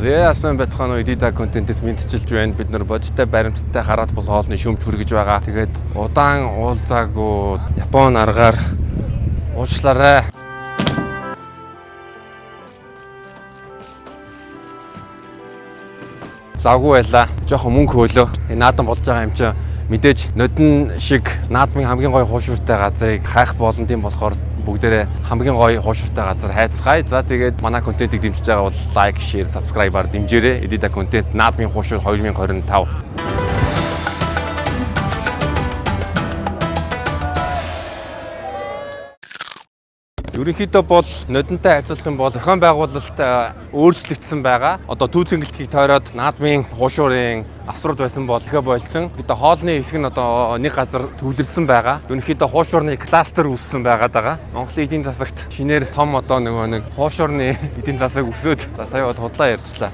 За, сайн байцгаана уу, Эдида контентээс мэндчилж байна. Бид нар бодиттой баримттай хараат бус хоолны шүүмж хүргэж байгаа. Тэгээд удаан уулзаагүй Япон аргаар уучлаарай. Завгүй байлаа. Жохон мөнгө хөөлөө. Тэгээ наадам болж байгаа юм чинь мэдээж нодон шиг наадмын хамгийн гоё хуушуртай газрыг хайх болон тийм болохоор бүгдээрээ хамгийн гоё хуушуртай газар хайцгаая. За, тэгээд манай контентыг дэмжиж байгаа бол like, share, subscribe-аар дэмжээрэй. Эдида контент наадмын хуушур 2025. Ерөнхийдөө бол нодонтой харьцуулах юм бол зохион байгуулалт өөрчлөгдсөн байгаа. Одоо төв цэнгэлтгийг тойроод наадмын хуушуурын асрууд байсан бол ихэ болсон. Гэтэ хоолны хэсэг нь одоо нэг газар төвлөрсөн байгаа. Ерөнхийдөө хуушуурны кластер үүссэн байгаа даа. Монголын эдийн засагт шинээр том одоо нөгөө нэг хуушуурны эдийн засаг өсөөд, за, сая бол худлаа ярьчлаа.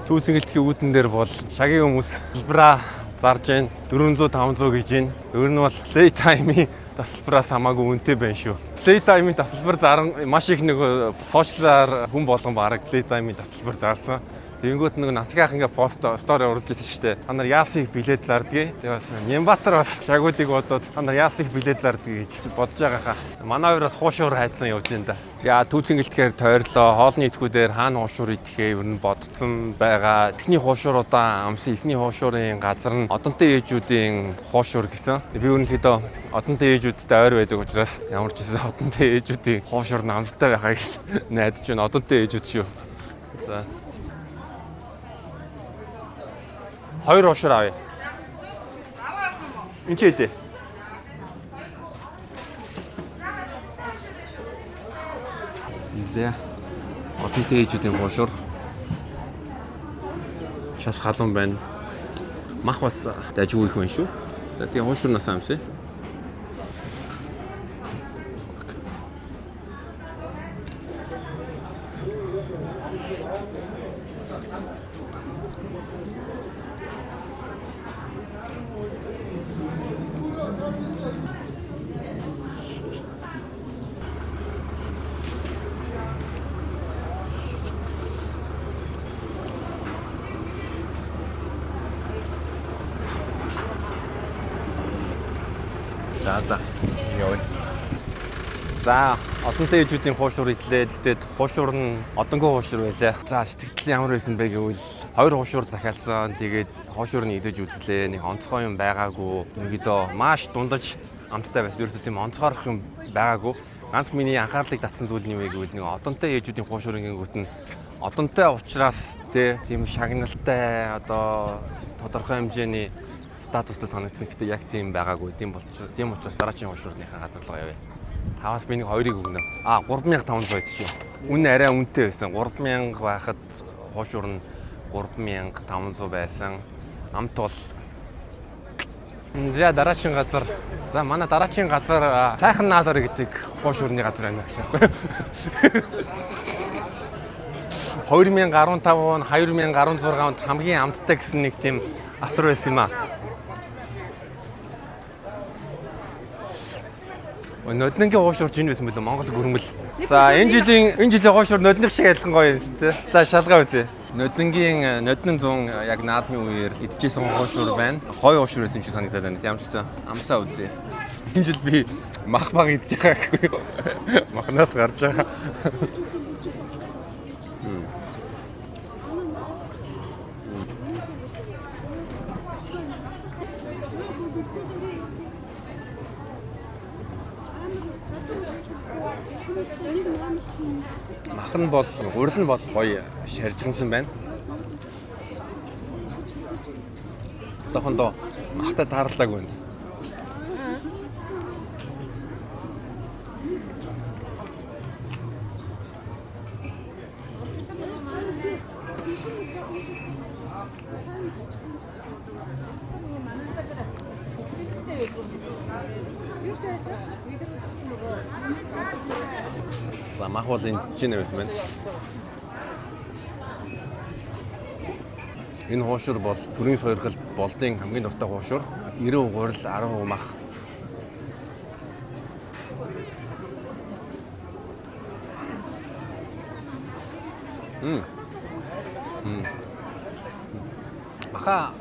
Төв цэнгэлтгийн үүдэн дээр бол шагийн хүмүүс хэлбраа зарж гин 400 500 гэж гин. Өөр нь бол Playtime-ийн тасалбараас хамаагүй үнэтэй байна шүү. Playtime-ийн тасалбар заран маш их нөгөө social аар хүн болгон бараг Playtime-ийн тасалбар зарсан. Тэгэнгүүт нэг нацгийн ингээ пост story оруулж ирсэн шүү дээ. Та нар яасан их билет зардгийг. Тэгээ бас Нямбатар бас шагуудыг бодоод та нар яасан их билет зардгийг гэж бодож байгаа хаа. Манай хоёр бас хуушуур хайцсан явж байна да. За, төв цэнгэлтгэхээр тойрлоо. Хоолны эцгүүдээр хаана хуушуур идэхээ ер нь бодцсон байгаа. Эхний хуушууруудаа амсан, эхний хуушуурын газар нь одонтой ээжүүдийн хуушуур гэсэн. Би ерөнхийдөө одонтой ээжүүдтэй ойр байдаг учраас ямар ч гэсэн одонтой ээжүүдийн хуушуур нь амттай байхаа гэж найдаж байна. Одонтой ээжүүд шүү. За. Хоёр хуушуур авъя. Энд чи хэдэ? За. Одонтой ээжүүдийн хуушуур. Шас халуун байна. Мах бас дажгүй их байна шүү. За, тэгээ хуушуурнаас амсъя. За. Явъя. За, одонтой ээжүүдийн хуушуур идлээ. Гэхдээ хуушуур нь одонгүй хуушуур байлаа. За, сэтгэл ямар байсан бэ гэвэл хоёр хуушуур захиалсан. Тэгээд хуушуур нь идэж үзлээ. Нэг онцгой юм байгаагүй. Ерөнхийдөө маш дундаж амттай байсан. Ерөөсөө тийм онцгойрох юм байгаагүй. Ганц миний анхаарлыг татсан зүйл нь юу вэ гэвэл нэг одонтой ээжүүдийн хуушуур ингэнгүүт нь одонтой учраас тийм шагналтай одоо тодорхой хэмжээний статустай санагдсан. Гэтэ яг тийм байгаагүй. Тийм болж тийм учраас дараагийн хуушуурныхаа газар руу явъя. Таваас би нэг хоёрыг өгнө. А, 3500 байсан шүү. Үн арай үнэтэй байсан. 3000 байхад хуушуур нь 3500 байсан. Амт бол. За, дараагийн газар. За, манай дараагийн газар Сайхан наадар гэдэг хуушуурны газар байна гэж байна. 2015 он, 2016 онд хамгийн амттай гэсэн нэг тийм асар байсан юм аа. Ноднингийн хуушуур жин байсан бэлээ, Монгол гүрмэл. За, энэ жилийн хуушуур нодных шиг адилхан гоё юмсан тий. За, шалгаа үзье. Ноднингийн ноднин 100 яг наадмын үеэр идчихсэн хуушуур байна. Гоё хуушуур байсан юм шиг санагдаад байна. Ямар ч гэсэн амсаа үзье. Энэ жил би мах баг идэж байгаа гэхгүй юу? Махнаас гарч байгаа. Мах нь бол, гурил нь бол гоё шаржигнсан байна. Одоохондоо махтай таарлаагүй байна. За, мах бол энэ чинь байсан байна. Энэ хуушур бол төрийн сойрхолд болдын хамгийн дуртай хуушур. 90 гурил, 10% мах. Мм. Маха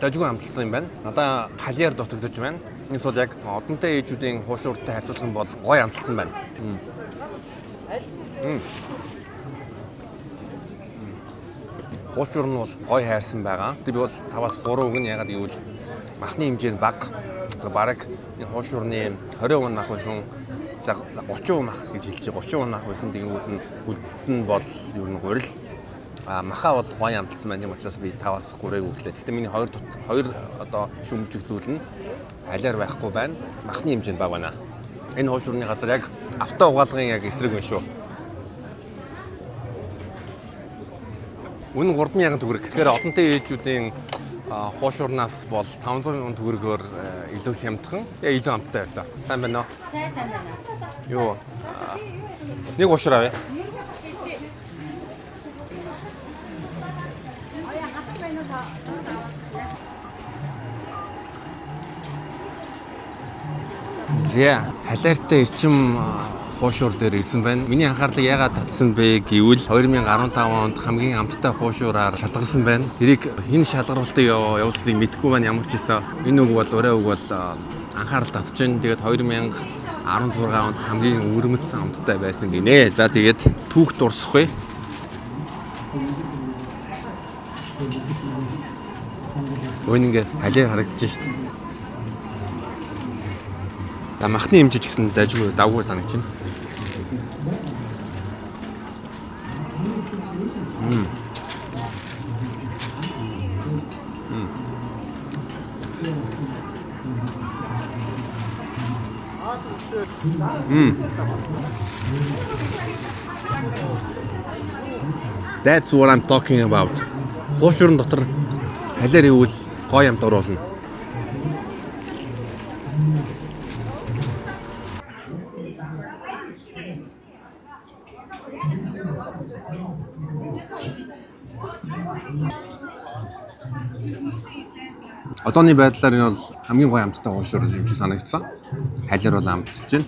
дажгүй амтлсан юм байна. Надаа халиар дутагдаж байна. Энэ бол яг одонтой ээжүүдийн хуушууртай харьцуулах юм бол гоё амтлсан байна. Хуушуур нь бол гоё хайрсан байгаа. Би бол 5-аас 3 өгнө. Ягаад гэвэл махны хэмжээ нь бага. Бараг энэ хуушуурны 20% мах байсан. 30% мах гэж хэлчихэ. 30% мах байсан. Тэгэнгүүт нь үлдсэн бол ер нь гурил. А маха бол гоё амталсан байна. Тийм учраас би 5-аас 3-ыг өглөө. Гэхдээ миний хоёр одоо шүүмжлэх зүйл нь халиар байхгүй байна. Махны хэмжээ нь бага байна. Энэ хуушуурны газар яг авто угаалгын яг эсрэг байна шүү. Үнэ 3000 төгрөг. Тэгэхээр одонтой ээжүүдийн хуушуурнаас бол 500 төгрөгөөр илүү хямдхан, илүү амттай байсан. Сайн байна уу? Сайн байна. Юу? Нэг хуушуур авъя. За, халиартай эрчим хуушуур дээр ирсэн байна. Миний анхаарлыг яагаад татсан бэ гэвэл 2015 онд хамгийн амттай хуушуураар шалгарсан байна. Тэрийг хэн шалгаруултыг явуулсныг мэдэхгүй байна, ямар ч байсан. Энэ үг бол урай үг бол анхаарал татж байна. Тэгээд 2016 онд хамгийн өвөрмөц амттай байсан гинэ. За, тэгээд түүх дурсахгүй. Өн ингээд халиар харагдаж шít. За, махны хэмжиж гэсэн дажгүй давгүй санагч байна. That's what I'm talking about. Хуушуурн дотор халиар ивэл гоё амт оруулна. Одооны байдлаар энэ бол хамгийн гоё амттай хуушуур юм шиг санагдсан. Халиар бол амтж байна.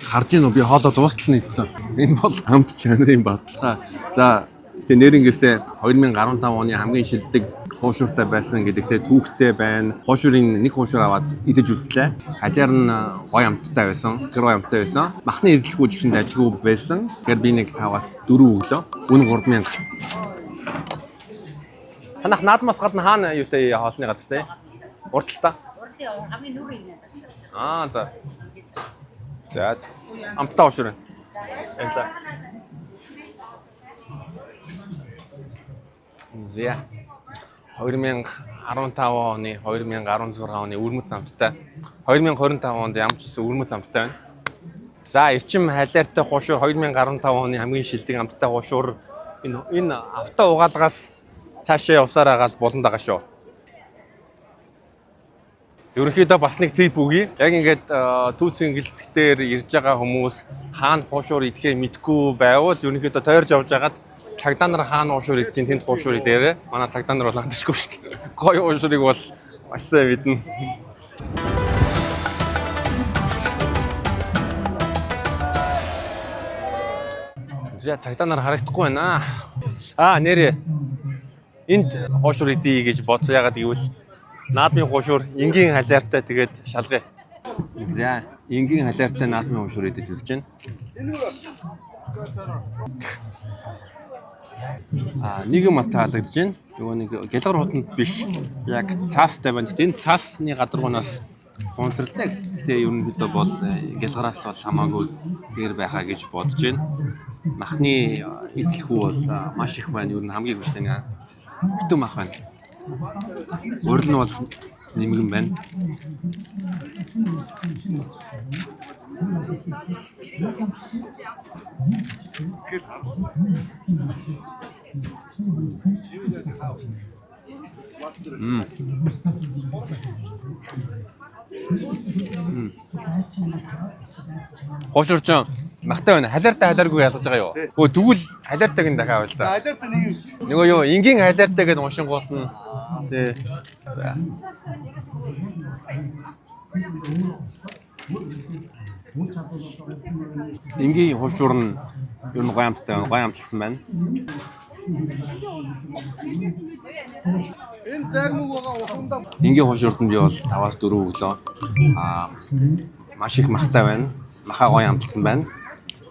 Харж гин үү, би хоолоо дуустал нь идсэн. Энэ бол амт чанарын баталгаа. За, гэтээ нэрнгээсээ 2015 оны хамгийн шилдэг хуушууртай байсан гэдэгтэй түүхтэй байна. Хуушуурын нэг хуушуур аваад идэж үзлээ. Халиар нь гоё амттай байсан. Тэр гоё амттай байсан. Махны эзлэхүү ч гэсэн дажгүй байсан. Тэгэхээр би нэг 5-аас 4 өглөө. Үн 3000. Танах наадмаас гадна хаана юутай хоолны газартай? Урдталтаа. Урдлын хамгийн нүрийн юм байна. Аа, за. За. Амттай хуушуур байна. Баярлалаа. За. 2015 оны, 2016 оны өвөрмөц амттай. 2025 онд ямар ч гэсэн өвөрмөц амттай байна. За, эрчим халиартай хуушуур 2015 оны хамгийн шилдэг амттай хуушуур энэ авто угаалгаас цаашаа явсаар агаал булан дагаа шүү. Ерөнхийдөө бас нэг tip өгье. Яг ингээд түүц цэнгэлдэх дээр ирж байгаа хүмүүс хаана хуушуур идэхээ мэдэхгүй байвал ерөнхийдөө тойрж явж хагаад цагдаа нар хаана хуушуур идэх чинь тэнд хуушуур идээрээ. Манай цагдаа нар бол хандшгүй шүү дээ. Гоё хуушуурыг бол маш сайн мэднэ. За, цагдаа нар харагдахгүй байна. Аа, нэрээ энд хуушуур идье гэж бодсон. Ягаад гэвэл наадмын хуушуур энгийн халиартай, тэгээд шалгая. За, энгийн халиартай наадмын хуушуур идэж үзэж байна. А, нэг юм бас таалагдж байна. Нөгөө нэг гялгар хотонд биш, яг цаастай байна. Гэтэ энэ цаасны гадаргуунаас хунцралтай. Гэтэ ерөнхийдөө бол гялгараас бол хамаагүй дээр байхаа гэж бодож байна. Махны эзлэхүү бол маш их байна. Ер нь хамгийн хүчтэй нэг бүтэн мах байна. Урал нь бол нэмгэн байна. Хуушуурчин махтай байна. Халиартай халиаргүй ялгаж байгаа юу? Өө, тэгвэл халиартайг нь дахиад авъя л да. Халиартай нэг юм. Нөгөө юу, энгийн халиартай гэдэг уншингууд нь тий. За. Энгийн хуушуур нь ер нь гоё амттай байна. Гоё амтлсан байна. Энгийн хуушуурт нь би бол 5-аас 4 өглөө. Аа, маш их махтай байна. Махаа гоё амтлсан байна.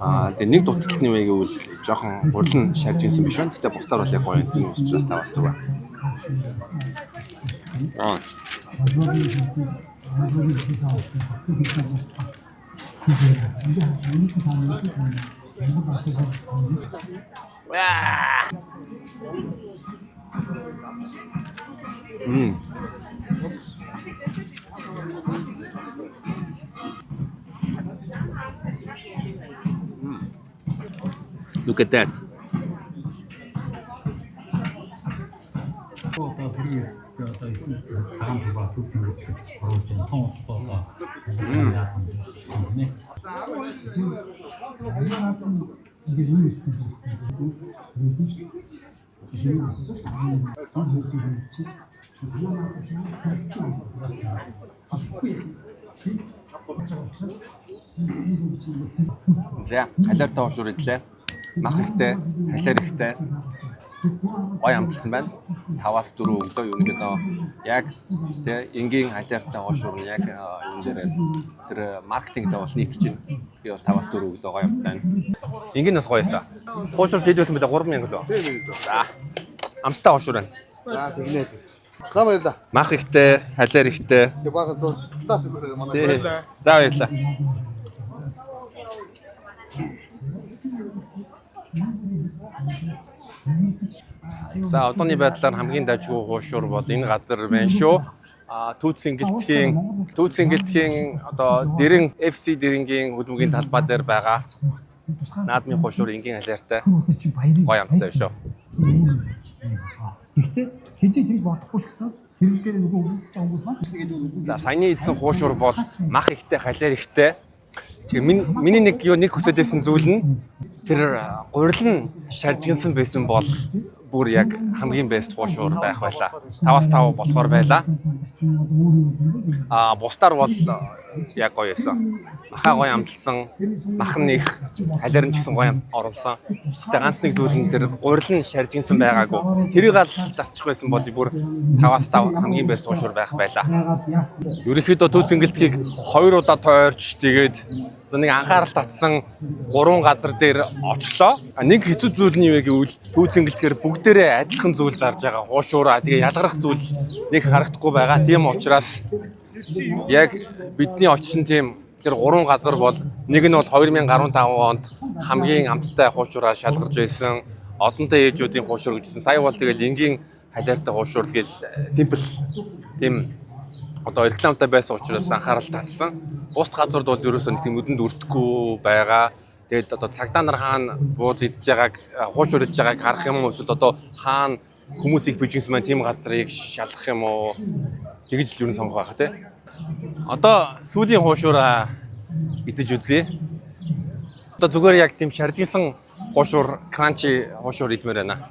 Аа, тэгээ нэг дутагдaltaны нь юу гэвэл жоохон гурил нь шарж ирсэн биш байна. Гэтэ бусдаар бол яг гоё. Тийм учраас 5-аас 4. Аа. Мм. Look at that. Одоо тэр одоо хаан тугаа төв зөнгөж оруулж байна. Том утгаа одоо юм нэ. За, халиартай хуушуур идлээ. Мах ихтэй, халиар ихтэй. Гоё амтлсан байна. 5-аас 4 өглөө ерөнхийдөө яг тэ энгийн халиартай хуушуур нь яг юун дээр тэр маркетингтэй бол нийтж байна. Би бол 5-аас 4 өглөө гоё амттай байна. Энгийн бас гоё байсан. Хуушуур хэд байсан бэлээ? 3000 лөө. За. Амттай хуушуур байна. За, тэгнэ. За, баярлалаа. Мах ихтэй, халиар ихтэй. Тэг баахан зур. За, зүгээр манай. Тий. За, баярлалаа. За, одооний байдлаар хамгийн дажгүй хуушуур бол энэ газар байна шүү. А, Түүц Цэнгэлтхийн одоо Дэрэн FC Дэрэнгийн хөдөлмөрийн талбай дээр байгаа наадмын хуушуур энгийн халиартай гоё амттай шүү. Гэхдээ хэдий тэгж бодохгүй ч гэсэн хэрэг дээр нөгөө хүмүүс ч хүмүүс маань тэгээд нөгөө За, саяны идсэн хуушуур бол мах ихтэй, халиар ихтэй. Тэгээ миний нэг юу нэг хүсэж байсан зүйл нь тэр гурил нь шаржигнсан байсан бол бүр яг хамгийн best хуушуур байх байлаа. 5-аас 5 болохоор байлаа. А, бусдаар бол яг гоё байсан. Махаа гоё амталсан, мах нь их, халиар нь ч гэсэн гоё оруулсан. Гэтэ ганц нэг зүйл нь тэр гурил нь шаржигнсан байгаагүй. Тэрийг ал зарчих байсан бол бүр 5-аас 5 хамгийн best хуушуур байх байлаа. Ерөнхийдөө Төв Цэнгэлтгийг хоёр удаа тойрч, тэгээд нэг анхаарал татсан гурван газар дээр очлоо. А, нэг хэцүү зүйл нь юу вэ гэвэл Төв Цэнгэлтгээр бүгдээрээ адилхан зүйл зарж байгаа. Хуушуураа тэгээ ялгарах зүйл нэг харагдахгүй байгаа. Тийм учраас яг бидний очсон тийм тэр гурван газар бол нэг нь бол 2015 онд хамгийн амттай хуушураа шалгарч байсан. Одонтой ээжүүдийн хуушуур гэжсэн. Сая бол тэгэл энгийн халиартай хуушуур, тэгэл simple тийм одоо рекламтай байсан учраас анхаарал татсан. Бусд газард бол ерөөсөө нэг тийм өдөнд өртөхгүй байгаа. Тэгээд одоо цагдаа нар хаана бууз идж байгааг, хуушуур идж байгааг харах юм уу, эсвэл одоо хаана хүмүүс их бижигсэн маань тийм газрыг шалгах юм уу? Тэгж л юу н сонгох байх тий. Одоо сүүлийн хуушуураа идэж үзье. Одоо зүгээр яг тийм шаржигсан хуушуур, crunchy хуушуур идмээр байна.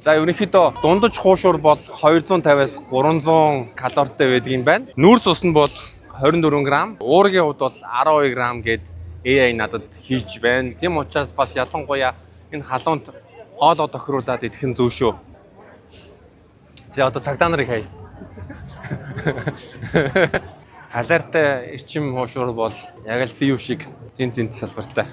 За, ерөнхийдөө дундаж хуушуур бол 250-аас 300 калоритой байдаг юм байна. Нүүрс ус нь бол 24 г, уургийн хувьд бол 12 г гээд AI надад хийж байна. Тийм учраас бас ялангуяа энэ халуунд хоолоо тохируулаад идэх нь зөв шүү. За, одоо цагдаа нарыг хай. Халиартай эрчим хуушуур бол яг л CU шиг зин зинт салбартай.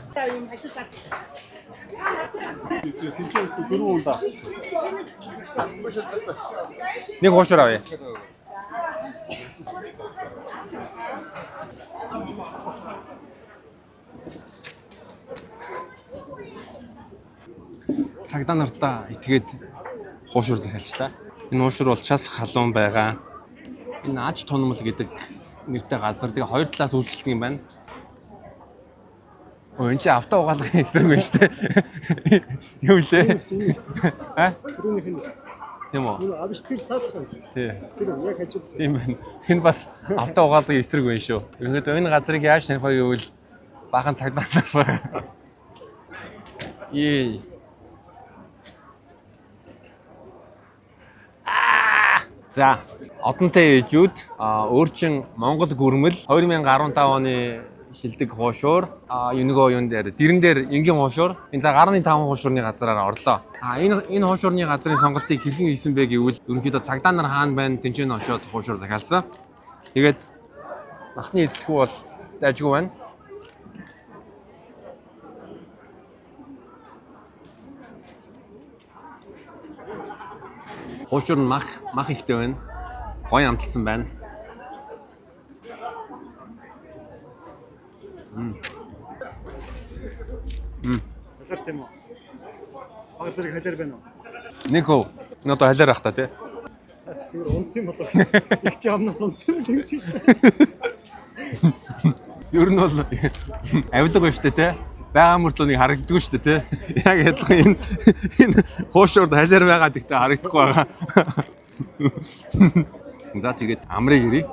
Нэг хуушуур авъя. Цагдаа нартаа итгээд хуушуур захиалчлаа. Энэ хуушуур бол час халуун байгаа. Энэ аж тунамл гэдэг нэртэй газар. Тэгээ хоёр талаас үйлчилдэг юм байна. Өө, энэ чи авто угаалгын эсрэг байна шүү дээ. Юу лээ? А? Түрүүнийх нь Тийм үү? авч тэр цаадах. Тий. Тэр яг хажууд. Тийм байна. Энэ бас авто угаалгын эсрэг байна шүү. Ерөнхийдөө энэ газрыг яаж таних вэ гэвэл баахан цагдаа нар байна. Ее. За, Одонтой ээжүүд өөрчин Монгол гүрмэл 2015 оны шилдэг хуушуур нөгөө юун дээр дэрэн дээр энгийн хуушуур энэ за гарны 5 хуушуурны газраар орлоо. Энэ хуушуурны газрын сонголтыг хэрхэн хийсэн бэ гэвэл ерөнхийдөө цагдаа нар хаана байна тэнцэн очиод хуушуур захиалсан. Тэгээд махны эзлэхүү бол дайжгүй байна. Хуушуур нь мах ихтэй байна. Гоё амталсан байна. Халиар тийм үү? Баг зэрэг халиар байна уу? Нэг хөө. Энэ одоо халиар ах та тий. Наач зүгээр унц юм болов. Их чи амнаас унц юм л юм шиг. Ер нь бол авилга байна шүү дээ тий. Байгаа мөртлөө нэг харагддаггүй шүү дээ тий. Яг адилхан энэ хуушуурд халиар байгаа гэхдээ харагдахгүй байгаа. За тэгээд амрыг ирье.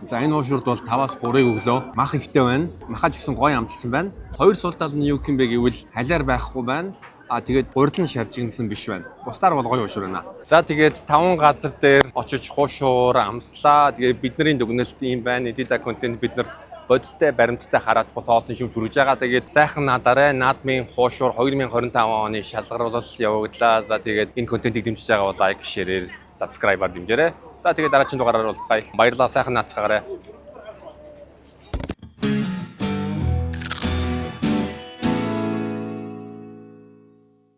За энэ хуушуурд бол 5-аас 3-ыг өглөө. Мах ихтэй байна. Махаж гэсэн гоё амталсан байна. Хоёр сул тал нь юу гэх юм бэ гэвэл халиар байхгүй байна. Тэгээд гурил нь шавжигнсан биш байна. Бусдаар бол гоё хуушуур байна. За тэгээд 5 газар дээр очиж хуушуур амслаа. Тэгээд бидний дүгнэлт ийм байна. Эдита контент бид нар бодиттой баримттай хараад бус олон шимж хүргэж байгаа. Тэгээд сайхан наадаарай. Наадмын хуушуур 2025 оны шалгаруулал явагдлаа. За тэгээд энэ контентыг дэмжиж байгаа бол like, share, subscribe-аар дэмжээрэй. За тэгээд дараагийн дугаараар уулзъя. Баярлалаа. Сайхан наацгаарай.